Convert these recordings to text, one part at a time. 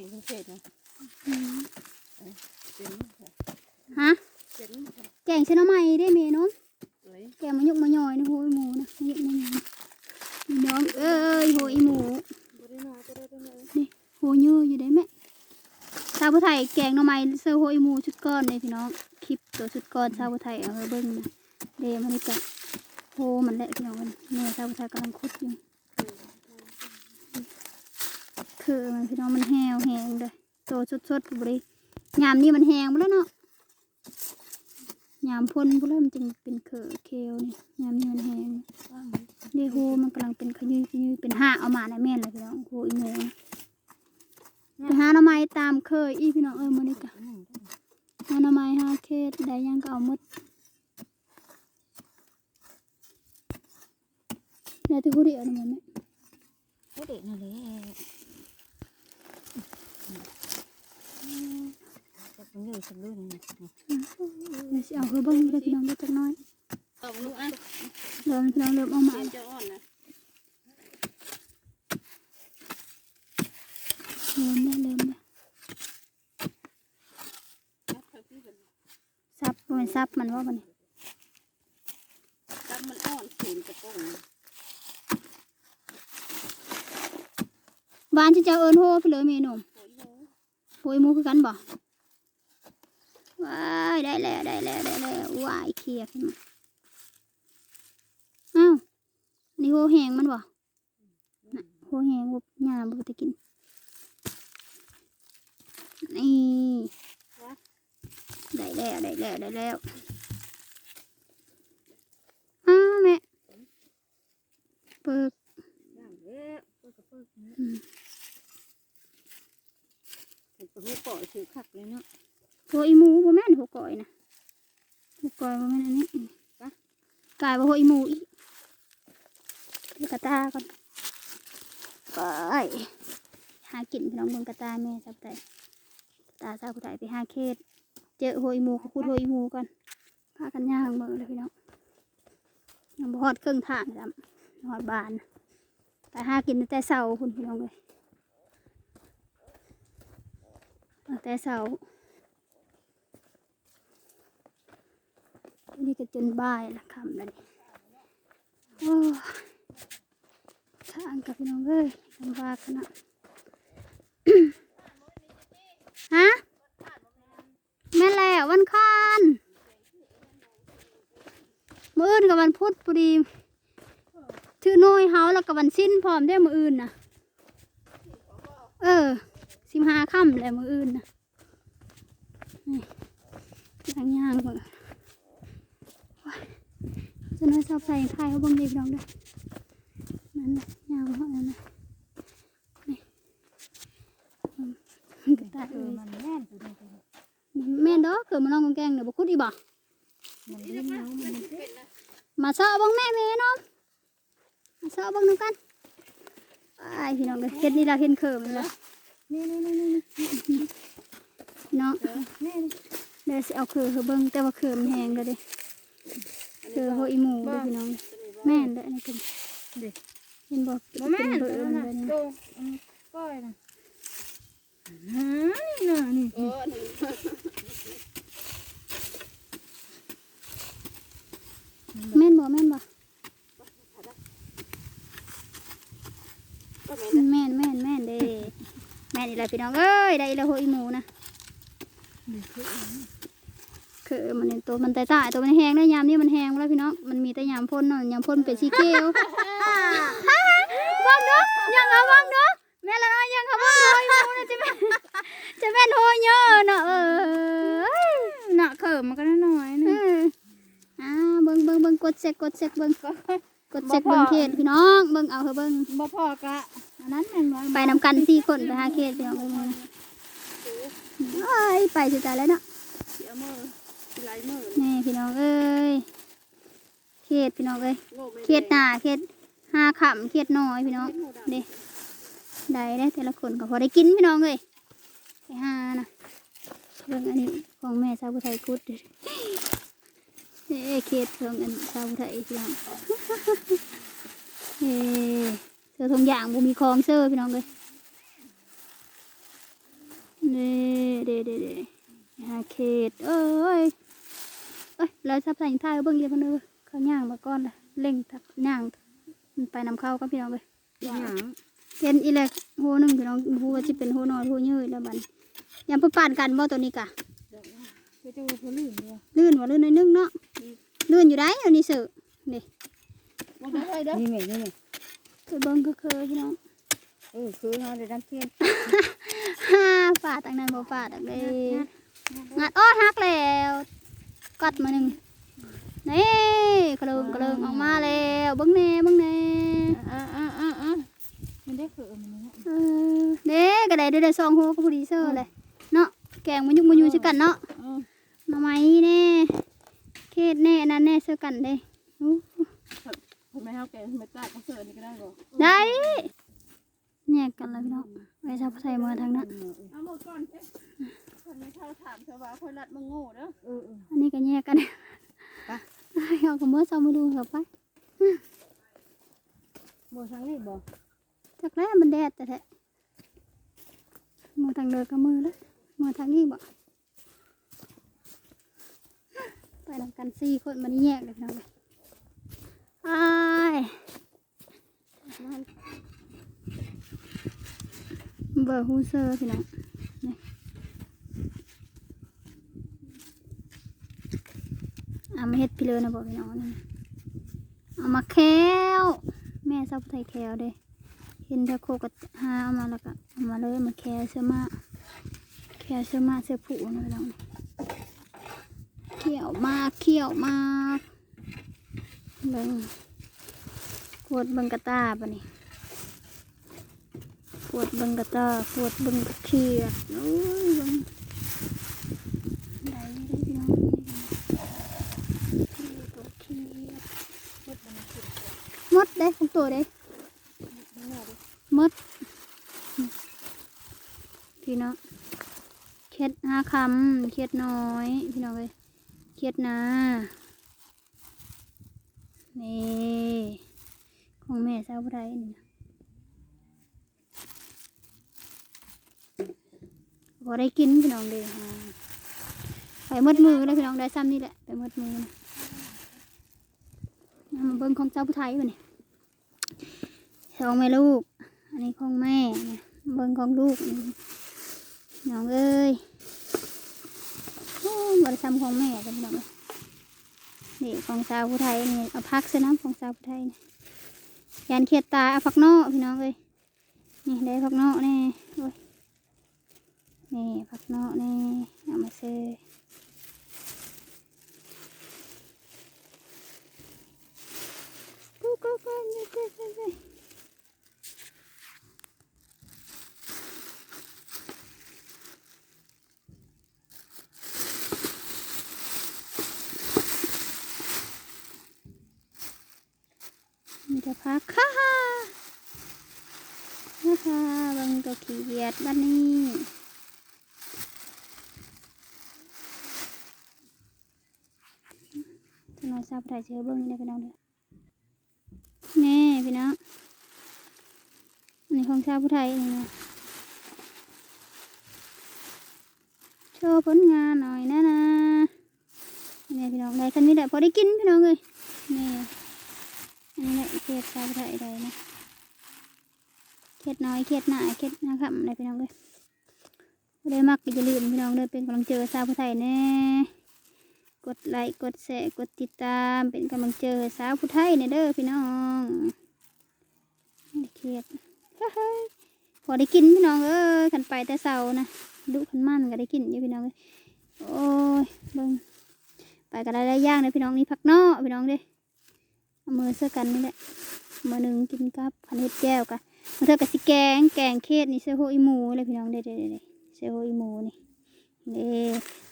ງເຂດນະ ອືມ ເອີ ເປັນ ຮະ ເປັນ ແກງໃສ່ໜໍ່ໄມ້ເດ້ແມ່ນ້ອງ ເອີຍ ແກງມາຍຸກມາຍອຍນະ ໂຫຍໝູນະ ມາຍຸກມາຍອຍ ພີ່ນ້ອງເອີຍ ໂຫຍໝູ ບໍ່ໄດ້ນອນກໍໄດ້ເດີ ນີ້ ໂຫຍຢູ່ເດ້ແມ່ ສາວຜູ້ໄທແກງໜໍ່ໄມ້ເຊີໂຫຍໝູຊຸດກ່ອນເດ້ພີ່ນ້ອງ ຄລິບໂຕຊຸດກ່ອນສາວຜູ້ໄທເອົາໃຫ້ເບິ່ງນະ ເດ້ ມັນກະໂຫມັນແຫຼະພີ່ນ້ອງເອີຍ ແມ່ສາວຜູ້ໄທກຳລັງຂຸດຢູ່ ຄືມັນພີ່ນ້ອງ ມັນແຫ້ວແຮງເດ້ ໂຕສົດໆ ບໍ່ໄດ້ ຍາມນີ້ມັນແຫ້ງໝົດແລ້ວເນາະ ຍາມຝົນພຸ້ນແຫຼະມັນຈຶ່ງເປັນເຂີຂຽວນີ້ ຍາມນີ້ມັນແຫ້ງ ເດ້ ໂຫ ມັນກຳລັງເປັນຂະຍຸຍຂະຍຸຍ ເປັນຮາກອອກມານະ ແມ່ນແຫຼະພີ່ນ້ອງ ໂຫ ອີໂມນະ ໄປຫາໜໍ່ໄມ້ຕາມເຄີຍອີກພີ່ນ້ອງເອີຍ ມື້ນີ້ກະຫາໜໍ່ໄມ້ຫາເຂດ ໄດ້ຫຍັງກະເອົາໝົດ. ໄດ້ແຕ່ຜູ້ດຽວນີ້ແມ່ນ ຜູ້ດຽວນັ້ນແຫຼະ ຈັກມັນຢູ່ຊັ້ນເລີຍນີ້ ດຽວຊິເອົາໃຫ້ເບິ່ງເດີພີ່ນ້ອງເດີ ຈັກໜ້ອຍ ເລີ່ມ ພີ່ນ້ອງເລີ່ມອອກມາ ເລີ່ມແລ້ວ ເລີ່ມແລ້ວ. ສັບ ບໍ່ແມ່ນສັບມັນບໍ່ບັດນີ້ ສັບມັນອ່ອນ ເຂນກະປົງ ບ້ານເຈົ້າເອີ້ນໂຫໄປເລີຍແມ່ໜຸ່ມ ໂຫຍໝູ ໂຫຍໝູຄືກັນບໍ່ ວ້າຍ ໄດ້ແລ້ວ ໄດ້ແລ້ວ ໄດ້ແລ້ວ ວ້າຍ ເຄຍຂຶ້ນມາ ອ້າວ ອັນນີ້ໂຫແຮງມັນບໍ່ ນະ ໂຫແຮງບໍ່ ຫຍ້າບໍ່ໄດ້ກິນ ນີ້ ໄດ້ແລ້ວ ໄດ້ແລ້ວ ໄດ້ແລ້ວ ອ້າ ແມ່ ເປີກ ອືມ ໂຫກອຍ ຖືກຄັກເລີຍເນາະ ໂຫອີໝູ ບໍ່ແມ່ນໂຫກອຍນະ ໂຫກອຍບໍ່ແມ່ນອັນນີ້ ກາຍວ່າໂຫອີໝູອີກ ເບິ່ງກະຕ່າກ່ອນ ໄປຫາກິນ ພີ່ນ້ອງ ເບິ່ງກະຕ່າແມ່ສາວຜູ້ໄທ ກະຕ່າສາວຜູ້ໄທໄປຫາເຂດ ເຈີໂຫອີໝູ ເຂົາຂຸດໂຫອີໝູກ່ອນ ພາກັນຍ່າງເບິ່ງເລີຍພີ່ນ້ອງ ຍັງບໍ່ຮອດເຄິ່ງທາງຊ້ຳ ຮອດບ້ານ ໄປຫາກິນຕັ້ງແຕ່ເຊົ້າພຸ້ນພີ່ນ້ອງເອີຍ ຕັ້ງແຕ່ເຊົ້າ ນີ້ກໍຈົນບ່າຍລະ ຄ່ຳລະນີ້ ໂອ້ ທາງກໍພີ່ນ້ອງເອີຍ ລຳບາກຂະໜາດ ຮະ? ແມ່ນແລ້ວ ວັນຄານ ມື້ອື່ນກໍວັນພຸດພໍດີ ຖືໜ່ວຍເຮົາ ແລ້ວກໍວັນສິນພ້ອມເດ້ມື້ອື່ນນະ ເອີ ສິບຫ້າຄ່ຳແລ້ວມື້ອື່ນນະ ນີ້ ຍ່າງໆເບິ່ງ ໂອ້ຍ ຈະນ້ອຍຊອບໃສ່ຖ່າຍໃຫ້ເບິ່ງເດ້ພີ່ນ້ອງເດີ ນັ້ນນະ ຍ່າງເບິ່ງນັ້ນນະ ນີ້ ອືມ ກະຕ່າເອີຍ ມັນແມ່ນຢູ່ເດ້ ແມ່ນດອກ ເກີດມານອນກອງແກງເດີ ບໍ່ຂຸດອີກບໍ່? ມັນດິນເນາະ ມັນ ມາເຊາະເບິ່ງແມ່ ແມ່ນອມ ມາເຊາະເບິ່ງນຳກັນ ອ້າຍ ພີ່ນ້ອງເອີຍ ເຮັດນີ້ລະເຫັນເຂີມນີ້ລະ ນີ້ໆໆ ເນາະ ເອີ ນີ້ ດຽວຊິເອົາເຂີໃຫ້ເບິ່ງ ແຕ່ວ່າເຂີມັນແຫ້ງແລ້ວເດ້ ເຂີໂຫອີໝູເດ້ພີ່ນ້ອງ ແມ່ນເດ້ ອັນນີ້ກໍ ເດ້ ເຫັນບໍ່ ບໍ່ແມ່ນ ເປັນເບີມັນເດ້ນີ້ ໂຕ ອັນນີ້ ກ້ອຍນະ ອືມ ນີ້ນະ ນີ້ ເອີ ແມ່ນບໍ່ ແມ່ນບໍ່? ແມ່ນ ແມ່ນ ແມ່ນເດ້ ແມ່ນອີກແລ້ວພີ່ນ້ອງເອີຍ ໄດ້ອີກແລ້ວ ໂຫອີໝູນະ ຄືມັນໂຕມັນຕາຍໆ ໂຕມັນແຫ້ງເດ້ ຍາມນີ້ມັນແຫ້ງແລ້ວພີ່ນ້ອງ ມັນມີແຕ່ຍາມຝົນເນາະ ຍາມຝົນເປັນສີຂຽວ ເບິ່ງດູ ຍ່າງເອົາເບິ່ງດູ ແມ່ນລະນ້ອຍ ຍ່າງເຂົ້າເບິ່ງໂຫຍໝູນະ ຈະແມ່ນ ຈະແມ່ນໂຫຍເຍີເນາະ ເອີຍ ເນາະ ເຂີມມັນກໍນ້ອຍໆ ເອີ ອ່າ ເບິ່ງ ເບິ່ງ ເບິ່ງ ກົດເຊັກ ກົດເຊັກເບິ່ງ ກົດເຊັກເບິ່ງເຂດພີ່ນ້ອງ ເບິ່ງເອົາເຮີເບິ່ງ ບໍ່ພໍກະ ອັນນັ້ນແມ່ນບໍ່ ໄປນຳກັນສີ່ຄົນ ໄປຫາເຂດພີ່ນ້ອງເອີຍ ໂອ້ຍ ໄປຊິຕາຍແລ້ວເນາະ ເສຍມື້ ຊິຫຼາຍມື້ ນີ້ພີ່ນ້ອງເອີຍ ເຂດພີ່ນ້ອງເອີຍ ເຂດໜ້າ ເຂດຫາຄ່ຳ ເຂດນ້ອຍພີ່ນ້ອງ ເດ້ ໄດ້ເດ້ ແຕ່ລະຄົນກໍພໍໄດ້ກິນພີ່ນ້ອງເອີຍ ໄປຫານະ ເບິ່ງອັນນີ້ຂອງແມ່ສາວຜູ້ໄທຂຸດ ເອີ ເຂດຂອງອັນສາວຜູ້ໄທພີ່ນ້ອງ ເອີ ເສື້ອຖົງຢາງບໍ່ມີຂອງເຊີພີ່ນ້ອງເອີຍ ເດ້ໆໆ ຫາເຂດ ເອີຍ ເອີຍ ແລ້ວສັບໃສ່ຖ່າຍໃຫ້ເບິ່ງອີກເພິ່ນເອີຍ ເຂົາຍ່າງມາກ່ອນລະ ເລັ່ງທັກຍ່າງ ມັນໄປນຳເຂົາກ່ອນ ພີ່ນ້ອງເອີຍ. ເຮັດຫຍັງ? ເຫັນອີກແລ້ວໂຫໜຶ່ງ ພີ່ນ້ອງ ບໍ່ຮູ້ວ່າຊິເປັນໂຫນ້ອຍໂຫໃຫຍ່ແລ້ວບັດນີ້ ຢ້ານເພິ່ນປານກັນບໍ່ໂຕນີ້ກະ? ຄືຈະວ່າເພິ່ນລື່ນຢູ່ ລື່ນບໍ່? ລື່ນໜ້ອຍໜຶ່ງເນາະ ອືມ ລື່ນຢູ່ໃດ໋ ອັນນີ້ເຊີ ນີ້ ບໍ່ໄດ້ເດີ ນີ້ແມ່ ນີ້ແມ່ ໄປເບິ່ງຄືໆ ພີ່ນ້ອງ ເອີ ຄືເຮົາໄດ້ດັງເຂດ ຝາດທາງນັ້ນບໍ່ຝາດດອກເດ້ ງັດ ງັດ ງັດ ໂອ້ຍ ຫັກແລ້ວ ກັດມາໜຶ່ງ ນີ້ ກະເລີງ ກະເລີງອອກມາແລ້ວ ເບິ່ງແດ່ ເບິ່ງແດ່ ອາໆໆ ມັນໄດ້ຄືມັນນີ້ ເອີ ເດ້ ກະໄດ້ ໄດ້ສອງໂຮກະພໍດີເຊີເລີຍເນາະ ແກງມາຍຸກມາຢູໃສ່ກັນເນາະ ເອີ ໜໍ່ໄມ້ແດ່ ເຂດແດ່ ອັນນັ້ນແດ່ ໃສ່ກັນເດ້ ໂອ້ ທຳໄມເຮົາແກງເຮັດຕາກະເຊີນີ້ກະໄດ້ບໍ່? ໄດ້ ແຍກກັນລະພີ່ນ້ອງ ໄວ້ຊະໃສ່ເມືອທາງນັ້ນ ເອົາເມືອກ່ອນເດ້ ຄັນແມ່ເຖົ້າຖາມຊະວ່າຂ້ອຍລັດມະໂງ່ເດີ ເອີໆ ອັນນີ້ກະແຍກກັນ ໄປ ເອົາກະເມືອຊະ ມາດູເຂົາໄປ ເມືອທາງນີ້ບໍ່? ຈັກແລ້ວ ມັນແດດແທ້ໆ ເມືອທາງເດີກະເມືອລະ ເມືອທາງນີ້ບໍ່? ໄປນຳກັນສີ່ຄົນ ບັດນີ້ແຍກເລີຍພີ່ນ້ອງເອີຍ ອ້າຍ ເບິ່ງຮູເຊີພີ່ນ້ອງ ນີ້ ເອົາມາເຮັດພີເລີນະບໍ່ພີ່ນ້ອງ ນີ້ ເອົາມາແຄວ ແມ່ຊາວຜູ້ໄທແຄວເດ້. ເຫັນແຖວໂຄກກະຫາເອົາມາ ແລ້ວກະເອົາມາເລີຍ ມາແຄວເຊື່ອມາ ແຄວເຊື່ອມາເຊື່ອຜູນະພີ່ນ້ອງ ຂ້ຽວໝາກ ຂ້ຽວໝາກ ເບິ່ງ ກວດເບິ່ງກະຕ່າບາດນີ້ ກວດເບິ່ງກະຕ່າ ກວດເບິ່ງກະຂຽດ ໂອ້ຍ ເບິ່ງ ໄດ້ຢູ່ເດ້ພີ່ນ້ອງ ກະຂຽດ ໝົດເດ້ ຂອງໂຕເດ້. ໝົດ ພີ່ນ້ອງ ຂຽດຫາຄຳ ຂຽດນ້ອຍ ພີ່ນ້ອງເອີຍ ຂຽດນາ ນີ້ ຂອງແມ່ຊາວຜູ້ໄທນີ້ນະ ພໍໄດ້ກິນພີ່ນ້ອງເດ້ ໄປໝົດມື້ເລີຍພີ່ນ້ອງ ໄດ້ຊ່ຳນີ້ແຫຼະ ໄປໝົດມື້ນະ ເອົາມາເບິ່ງຂອງຊາວຜູ້ໄທບາດນີ້. ສອງແມ່ລູກ ອັນນີ້ຂອງແມ່ນະ ເບິ່ງຂອງລູກນີ້ ນ້ອງເອີຍ ໂອ້ ບໍ່ໄດ້ຊ່ຳຂອງແມ່ເລີຍພີ່ນ້ອງເອີຍ ນີ້ຂອງຊາວຜູ້ໄທນີ້ ເອົາຜັກໃສ່ນຳຂອງຊາວຜູ້ໄທນີ້ ຢ້ານຂຽດຕາຍ ເອົາຜັກເນາະພີ່ນ້ອງເອີຍ ນີ້ໄດ້ຜັກເນາະແດ່ ໂອ້ຍ ນີ້ຜັກເນາະນີ້ ເອົາມາເຊີ ກູ ກູ ກູ ກູ ກູ ກູ ມີແຕ່ຜັກ ຮາຮາ ຮາຮາ ເບິ່ງໂຕຂີ້ຫວຽດບາດນີ້ ຈັກໜ້ອຍຊາວຜູ້ໄທຊິໃຫ້ເບິ່ງເດີພີ່ນ້ອງເດີ ນີ້ພີ່ນ້ອງ ອັນນີ້ຂອງຊາວຜູ້ໄທນີ້ນະ ໂຊຜົນງານໜ້ອຍນະນາ ນີ້ພີ່ນ້ອງ ໄດ້ຊ່ຳນີ້ແຫຼະ ພໍໄດ້ກິນພີ່ນ້ອງເອີຍ ນີ້ ອັນນີ້ແຫຼະ ຂຽດຊາວໄທໄດ້ນະ ຂຽດນ້ອຍ ຂຽດໜ້າ ຂຽດໜ້າຄຳໄດ້ພີ່ນ້ອງເອີຍ ຜູ້ໃດມັກກະຢ່າລືມພີ່ນ້ອງເດີ ເປັນກຳລັງໃຈໃຫ້ສາວຜູ້ໄທແດ່ ກົດໄລ ກົດແຊ ກົດຕິດຕາມ ເປັນກຳລັງໃຈໃຫ້ສາວຜູ້ໄທແດ່ເດີພີ່ນ້ອງ. ຂຽດ ເຮີ້ຍ ພໍໄດ້ກິນພີ່ນ້ອງເອີຍ ຄັນໄປແຕ່ເຊົ້ານະ ດຸຄັນໝັ່ນກະໄດ້ກິນຢູ່ພີ່ນ້ອງເອີຍ ໂອ້ຍ ເບິ່ງ ໄປກະໄດ້ຫຼາຍຢ່າງເດີພີ່ນ້ອງ ນີ້ຜັກເນາະພີ່ນ້ອງເດ້ ເອົາມາໃສ່ກັນນີ້ແຫຼະ ມື້ໜຶ່ງກິນກັບ ຄັນເຮັດແຈ່ວກະ ບາງເທື່ອກະຊິແກງ ແກງຂຽດນີ້ໃສ່ຫົວອີ່ໝູແຫຼະພີ່ນ້ອງເດ້ ໃສ່ຫົວອີ່ໝູນີ້ ເດ້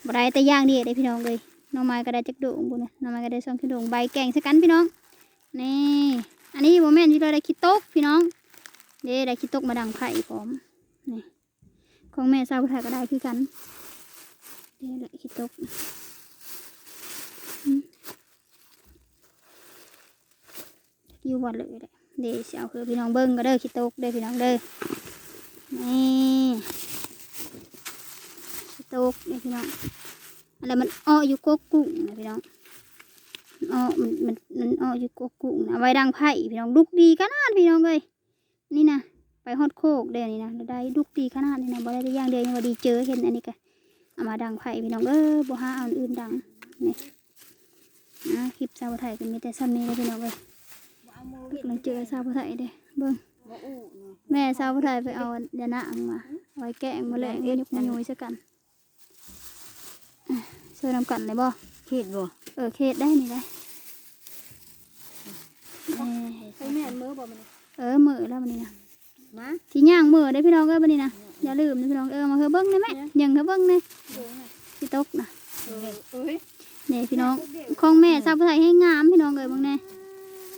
ບໍ່ໄດ້ແຕ່ຢ່າງດຽວເດ້ພີ່ນ້ອງເອີຍ ໜໍ່ໄມ້ກະໄດ້ຈັກໂດງພຸ້ນນະ ໜໍ່ໄມ້ກະໄດ້ສອງສາມໂດງ ໃບແກງໃສ່ກັນພີ່ນ້ອງ ນີ້ ອັນນີ້ບໍ່ແມ່ນຊິໄດ້ຂີ້ຕົກພີ່ນ້ອງ ເດ້ ໄດ້ຂີ້ຕົກມາດັງໄຟພ້ອມ ນີ້ ຂອງແມ່ສາວຜູ້ໄທກະໄດ້ຄືກັນ ເດ້ ແລະຂີ້ຕົກ ອືມ ຢູ່ບໍ່ເລີຍແຫຼະ ເດ້ ຊິເອົາໃຫ້ພີ່ນ້ອງເບິ່ງກະເດີ ຂີ້ຕົກເດີພີ່ນ້ອງເດີ ນີ້ ຂີ້ ຕົກເດ້ພີ່ນ້ອງ. ອັນນັ້ນມັນເອາະຢູ່ກົກກຸ້ງນະພີ່ນ້ອງ ມັນເອາະ ມັນ ມັນ ມັນເອາະຢູ່ກົກກຸ້ງນະ ໄວ້ດັງໄຟພີ່ນ້ອງ. ດຸກດີຂະໜາດພີ່ນ້ອງເອີຍ. ນີ້ນະ ໄປຮອດໂຄກເດ້ນີ້ນະ ລະໄດ້ດຸກດີຂະໜາດນີ້ນະ. ບໍ່ໄດ້ແຕ່ຢ່າງດຽວ ຍັງວ່າດີເຈີ ເຫັນອັນນີ້ກະເອົາມາດັງໄຟພີ່ນ້ອງເອີຍ ບໍ່ຫາເອົາອັນອື່ນດັງ. ນີ້ ອ່າ ຄລິບສາວຜູ້ໄທກໍມີແຕ່ຊ່ຳນີ້ເດ້ພີ່ນ້ອງເອີຍ. ກຳລັງເຈີສາວຜູ້ໄທເດ້ ເບິ່ງ ແມ່ສາວຜູ້ໄທໄປເອົາຢານາງມາ ໄວ້ແກງມື້ແລງ ມາຍຸກມາຍຸຍໃສ່ກັນ. ເຊີນຳກັນເລີຍບໍ່? ເຂດບໍ່? ເອີ ເຂດໄດ້ນີ້ໄດ້. ເອີ ໃສ່ແມ່ນມື້ບໍ່ມື້ນີ້? ເອີ ມື້ແລ້ວມື້ນີ້ນະ ມາ ຊິຍ່າງມື້ເດ້ພີ່ນ້ອງເອີຍ ບັດນີ້ນະ. ຢ່າລືມເດ້ພີ່ນ້ອງເອີຍ ມາເຮີເບິ່ງແດ່ແມ່ ຍັງເຮີເບິ່ງແດ່ ຂີ້ຕົກນະ. ເອີ ເອີຍ ນີ້ພີ່ນ້ອງ ຂອງແມ່ສາວຜູ້ໄທແຮງງາມພີ່ນ້ອງເອີຍ ເບິ່ງແດ່.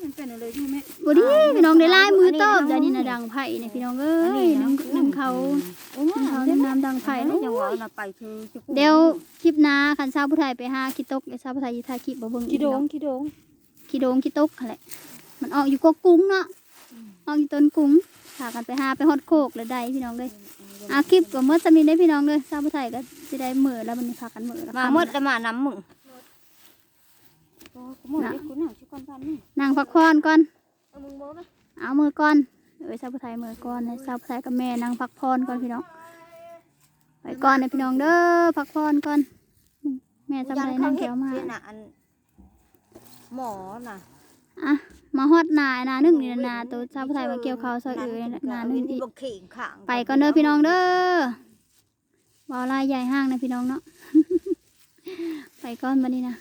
ມັນເປັນອັນໃດຢູ່ແມ່? ບໍ່ດີພີ່ນ້ອງ ໄດ້ຫຼາຍມື້ເຕີບ ອັນນີ້ນະ ໄດ້ນີ້ນະ ດັງໄຟນີ້ພີ່ນ້ອງເອີຍ ໜຶ່ງ ໜຶ່ງເຂົ້າ ໜຶ່ງເຂົ້າໜຶ່ງນ້ຳ ດັງໄຟ. ໂອ້ຍ ຍັງວ່ານະ ໄປຄື ດຽວຄລິບໜ້າ ຄັນສາວຜູ້ໄທໄປຫາຂີ້ຕົກ ດຽວສາວຜູ້ໄທຊິຖ່າຍຄລິບມາເບິ່ງອີກ ຂີ້ດົງ ພີ່ນ້ອງ ຂີ້ດົງ ຂີ້ດົງຂີ້ຕົກຫັ້ນແຫຼະ. ມັນອອກຢູ່ກົກກຸ້ງເນາະ ອອກຢູ່ຕົ້ນກຸ້ງ. ພາກັນໄປຫາ ໄປຮອດໂຄກແລ້ວໄດ້ພີ່ນ້ອງເອີຍ. ອ່າ ຄລິບກໍໝົດຊ່ຳນີ້ເດ້ພີ່ນ້ອງເດີ ສາວຜູ້ໄທກໍຊິໄດ້ມື້ແລ້ວ ບັດນີ້ພາກັນມື້ແລ້ວ ມາໝົດແລ້ວ ມານຳມຶງ. ນັ່ງພັກຜ່ອນກ່ອນ ເອົາມື້ກ່ອນ. ເອີຍ ສາວຜູ້ໄທມື້ກ່ອນ ໃຫ້ສາວຜູ້ໄທກັບແມ່ນັ່ງພັກຜ່ອນກ່ອນພີ່ນ້ອງ. ໄປກ່ອນເດີພີ່ນ້ອງເດີ ພັກຜ່ອນກ່ອນ. ແມ່ສາວຜູ້ໄທນັ່ງແຖວມາ ອັນໝໍນະ. ອ່ະ ມາຮອດນາ ນາໜຶ່ງນີ້ນະ ນາໂຕສາວຜູ້ໄທມາກ່ຽວເຂົ້າຊອຍເອີຍ ນາໜຶ່ງອີກ. ໄປກ່ອນເດີພີ່ນ້ອງເດີ. ເວົ້າຫຼາຍຢາຍຫ່າງນະພີ່ນ້ອງເນາະ. ໄປກ່ອນບັດນີ້ນະ.